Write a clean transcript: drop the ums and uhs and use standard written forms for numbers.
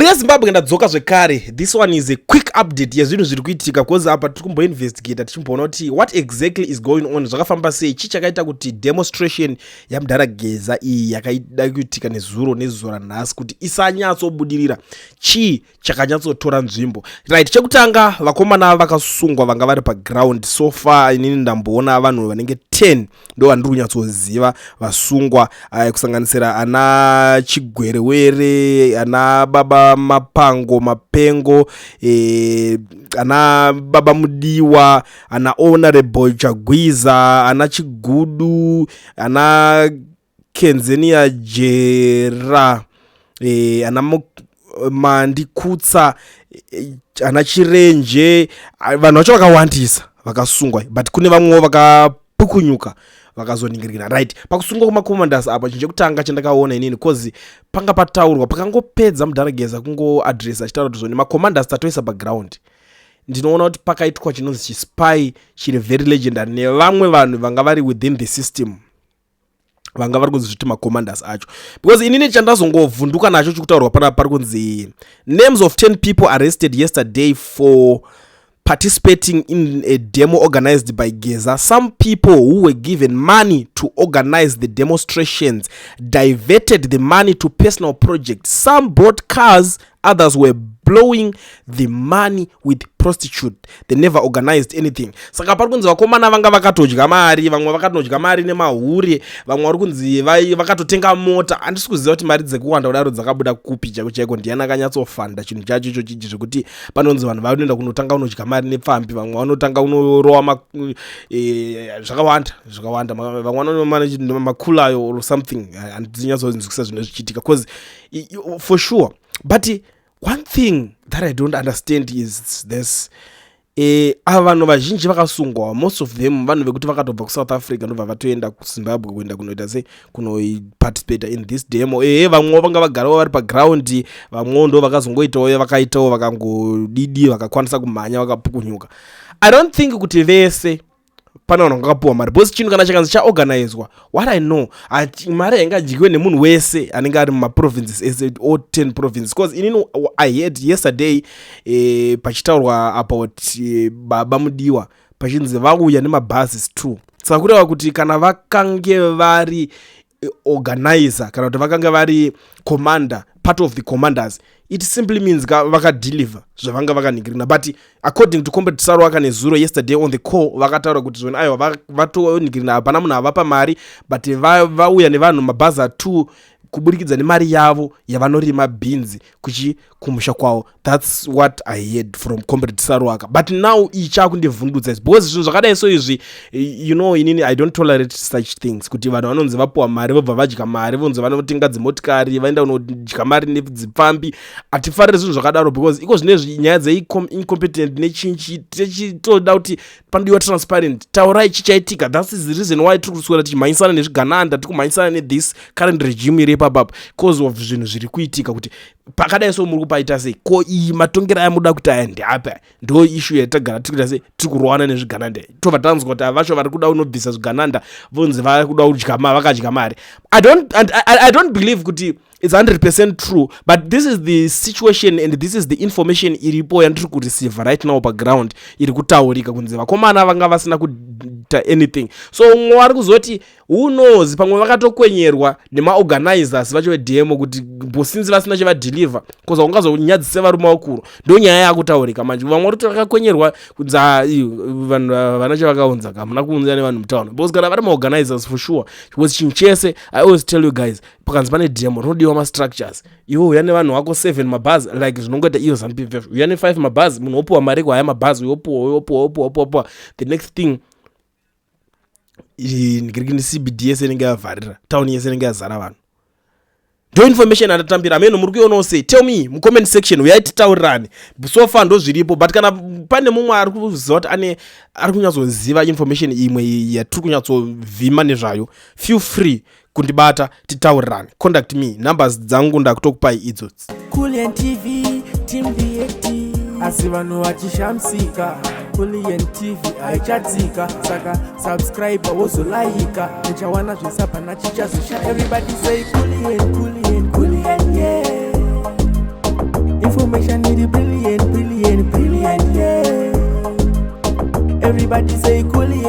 Mhuri yeZimbabwe, ndadzoka zvekare. This one is a quick update yezvinhu zviri kuitika, because apa tiri kumboinvestigata tichimboona kuti what exactly is going on, zvakafamba sei, chii chakaita kuti demonstration yamudhara Geza iyi yakaida kuitika nezuro nezuva ranhasi kuti isanyatsobudirira. Chii chakanyatsotora nzvimbo? Right, chekutanga, vakomana vakasungwa vanga vari paground. So far inini ndamboona vanhu vanenge 10 ndo vandiri kunyatsoziva vasungwa, kusanganisira ana Chigwerewere, ana baba Mapango Mapengo, ana baba Mudiwa, ana Honorable Chagwiza, ana Chigudu, ana Kenzenia Jera, ana Mandikutsa, ana Chirenje. Vanhu vacho vakawandisa vakasungwa, but kune vamwewo vakapukunyuka vakazoningirikira. Right, pakusungwa kwemacommanders apa, chinhu chekutanga chandakaona inini, 'cause panga pataurwa pakangopedza mudhara Geza kungoadresa achitaura kuti zvoni macommanders tatoisa paground, ndinoona kuti pakaitwa chinonzi chispy chiri very legendary nevamwe vanhu vanga vari within the system, vanga vari kunzi zviti macommanders acho. Because inini chandazongovhunduka nacho chikutaurwa panapa, pari kunzi names of 10 people arrested yesterday for participating in a demo organized by Geza. Some people who were given money to organize the demonstrations diverted the money to personal projects. Some bought cars, others were blowing the money with prostitute. They never organized anything. Saka pari kunzi vakomana vanga vakatodya mari, vamwe vakatodya mari nemahure, vamwe vari kunzi vakatotenga mota. Handisi kuziva kuti mari dzekuwanda kudaro dzakabuda kupi chaiko chaiko, ndiani akanyatsofanda chinhu chacho icho chiji, zvekuti panonzi vanhu vanoenda kunotanga kunodya mari nepfambi, vamwe vanotanga kunorowa zvakawanda zvakawanda, vamwe vanomakulayo or something. Handinyatsonzwisisa zvinhu zvichiitika, 'cause for sure. But one thing that I don't understand is this: ava vanhu vazhinji vakasungwa, most of them vanhu vekuti vakatobva kuSouth Africa, ndobva vatoenda kuZimbabwe kuenda kunoita sei, kunoparticipata in this demo. Ehe, vamwewo vanga vagarawo vari paground, vamwewo ndo vakazongoitawo, vakaitawo vakangodidi, vakakwanisa kumhanya vakapukunyuka. I don't think kuti vese pane vanhu vangakapiwa mari, because chinhu kana chakanzi chaorganizwa, what I know, mari haingadyiwe nemunhu wese anenge ari mumaprovinces ese, all 10 provinces. Because inini I heard yesterday pachitaurwa about baba Mudiwa, pachinzi vauya nemabhazi 2. Saka kureva kuti kana vakange vari organizer, kana kuti vakanga vari commander, part of the commanders, it simply means vakadeliver zvavanga vakaningirina. But according to Comrade Saruwaka nezuro, yesterday on the call, vakataura kuti zvoni aiwa, vatoningirina, hapana munhu avapa mari, but vauya nevanhu mabhazi a2 kuburikidza nemari yavo yavanorima bhinzi kuchi kumusha kwavo. That's what I heard from Comrade Saruwaka. But now iyi chakundivhundutsa izvi, because zvinhu zvakadai so izvi, inini I don't tolerate such things, kuti vanhu vanonzi vapiwa mari, vobva vadya mari, vonzi vanotenga dzimotikari, vaenda kunodya mari nedzipfambi. Hatifariri zvinhu zvakadaro, because iko zvinezvi nyaya dzeincompetent nechinchi techitoda kuti panodiwa transparent. Taurai chichaitika. That's the reason why tiri kuswera tichimhanyisana nezvigananda, tiri kumhanyisana nethis current regime iri ipapapa, 'cause of zvinhu zviri kuitika, kuti pakadai so muri kupaita sei? Ko iyi matongero aya muda kuti aya ndeapa? Ndo issue yatagara tiri kuita sei, tiri kurwana nezvigananda. Tobva tanzwa kuti vacho vari kuda kunobvisa zvigananda vonzi vari kuda kudya, vakadya mari. I don't believe kuti it's 100% true, but this is the situation and this is the information iripo yandiri kureceive right now paground, iri kutaurika kunzi vakomana vanga vasina kuita anything. So umwe vari kuzoti, who knows, pamwe vakatokwenyerwa nemaorganizers vacho vedemo, kuti since vasina chevadeliver, 'cause ungazonyadzise varume vakuru. Ndo nyaya yakutaurika manje. Vamwe vari kuti vakakwenyerwa kunzi vanhu havana chavakaunza, hamuna kuunza nevanhu mutauni, because kana vari maorganizers for sure, because chinhu chese, I always tell you guys, pakanzi pane demo rinodiwa mastructures, iwe uya nevanhu vako 7 mabhazi, like zvinongoita iyo ZANU PF, uya ne5 mabhazi, munhu wopiwa mari kuhaya mabhazi, wopiwa, wopiwa, wopiwa, wopiwa. The next thing, ndikirikini CBD yese inenge yavharira, tauni yese inenge yazara vanhu. Ndo information andatambira ameno. Muri kuionawo sei? Tell me mucomment section, uyai titaurirane. So far ndo zviripo, but kana pane mumwe ari kuziva kuti ane ari kunyatsoziva information imwe yatiri kunyatsovhima nezvayo, feel free kundibata titaurirane. Contact me, numbers dzangu ndakutokupai idzodzi. Kulian TV team VAT, asi vanhu vachishamisika, Kulian TV haichatsika. Saka subscribe, wozolaika, uchawana zvese, hapana chichazosha. Everybody say Kulian, Kulian, Kulian, yeah. Information iri brilliant, brilliant, brilliant, yeah. Everybody say Kulliant.